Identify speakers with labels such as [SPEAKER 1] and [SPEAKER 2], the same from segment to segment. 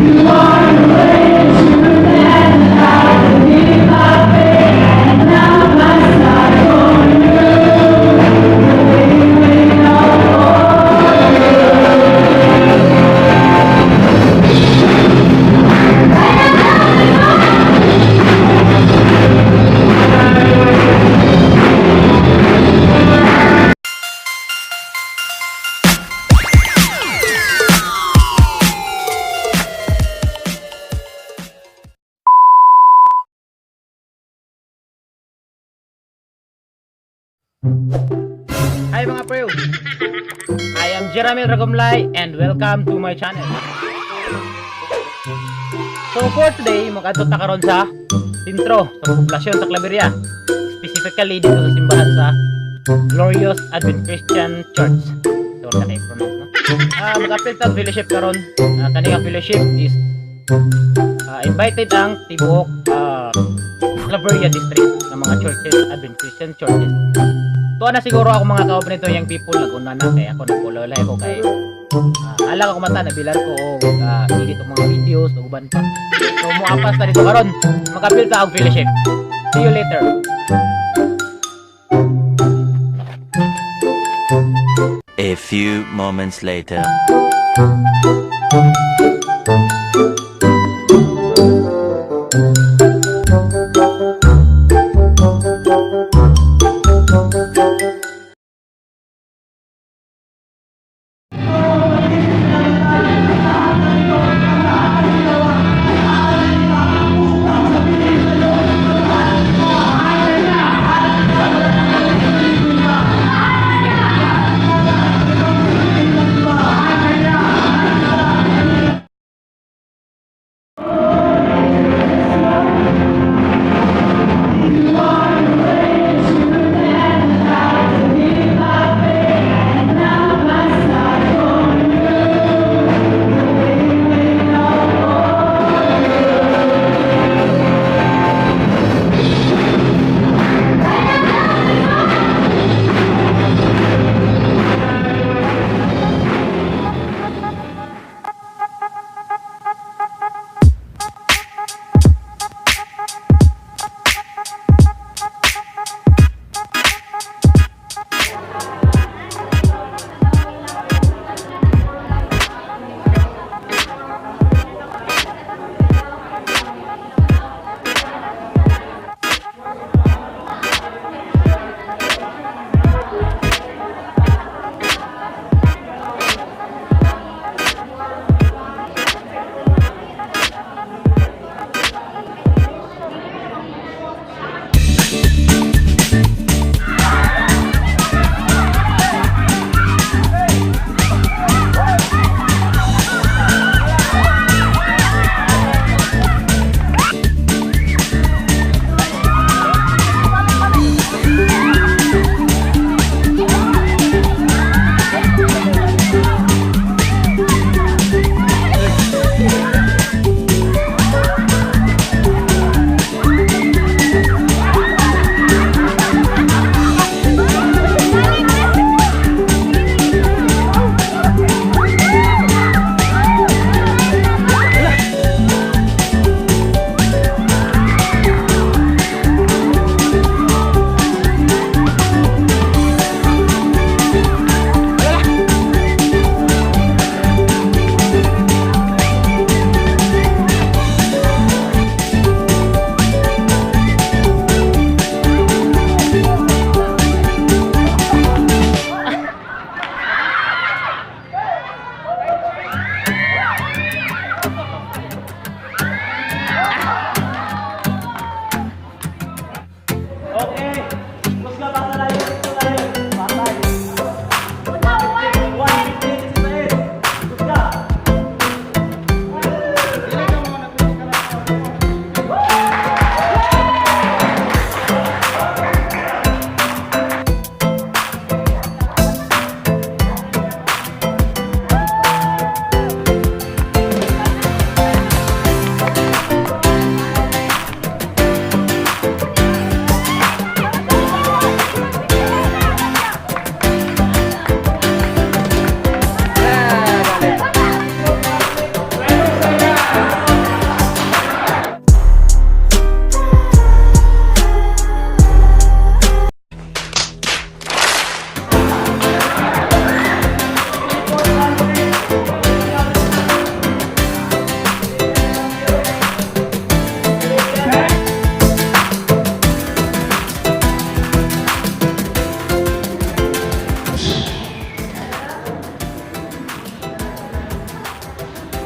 [SPEAKER 1] You are the way, the truth, and the life. I give my faith and now my sight for you. Believing all for you.
[SPEAKER 2] Hi, mga pre! I am Jeremy Ragumlay and welcome to my channel. So for today, makadto ta karon sa sentro sa poblasyon sa Claveria. Specifically dito sa simbahan sa Glorious Advent Christian Church. So na kay pronounce, no? Mag-apil tag fellowship karon. Kani nga fellowship is invited ang tibuok Claveria District ng mga churches, Advent Christian churches. Tuwa na siguro ako mga kaob nito yung people naguna na kay ako nagpulolay ko kay ala ka kumata nabilar ko og edit og mga videos ug uban pa. So moapas ta dito karon. Makapil ta og fellowship. See you later.
[SPEAKER 3] A few moments later.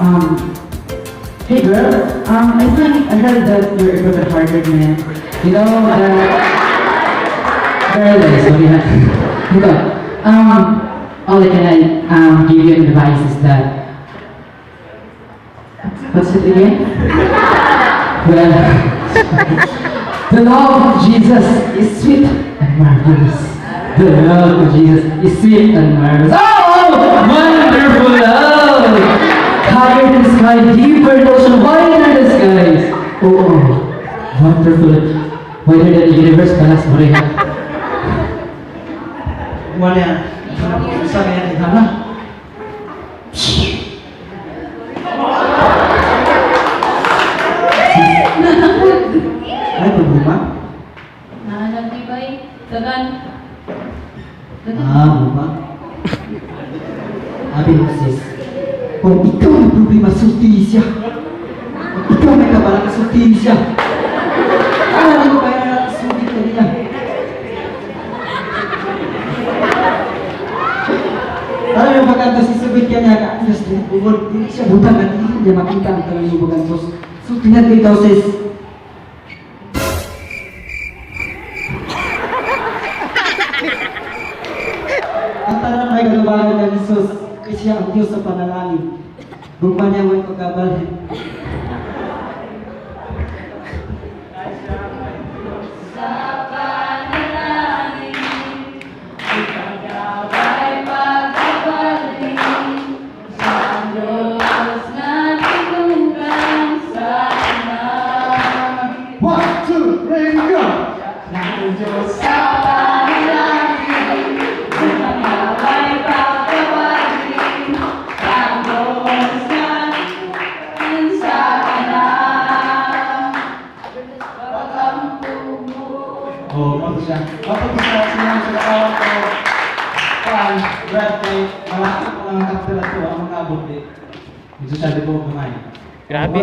[SPEAKER 1] Hey girl, I think I heard that you're a broken-hearted man. You know that girl, eh, sorry ha. Dito, all I can give you an advice is that, what's it again? Well, the love of Jesus is sweet and marvelous. The love of Jesus is sweet and marvelous. Oh, wonderful love! Higher than the sky, deeper than the ocean, wider than the skies. Oh, wonderful. Wider than the universe pala, sorry ha.
[SPEAKER 4] Wala. Sa kaya hala. Ay, problema?
[SPEAKER 5] Nahanap ni Bay. Dagan. Dagan.
[SPEAKER 4] Ah, problema. Abi mo, sis. Kung ikaw may problema, sultihi siya. Kung ikaw may kabalaka, sultihi siya. Alam mo kaya sugit ka niya. Alam mo pagkantos, isugit ka niya, kaantos, bubod, dili siya butang at hindi niya makita ang tanang yung pagkantos. Sultihan kayo daw, sis. Ang tanan may katubagan ng Jesus, kay siya ang Diyos sa panalangin. Gugma niya mo'y pagkabalhin.
[SPEAKER 5] Sa panalangin, ikaw ay pagkabalhin sa Diyos na tinugang sa Ama.
[SPEAKER 4] One, two, three, go!
[SPEAKER 5] Sa panalangin, ikaw ay pagkabalhin sa Diyos na tinugang sa Ama.
[SPEAKER 4] Oo, oh, siya. Kapag sa sila sa katawan ko, kuan, Brad, kay malaki ko lang ang kapila to, ang mga abot eh. Medyo sabi ko, kumay.
[SPEAKER 2] Grabe.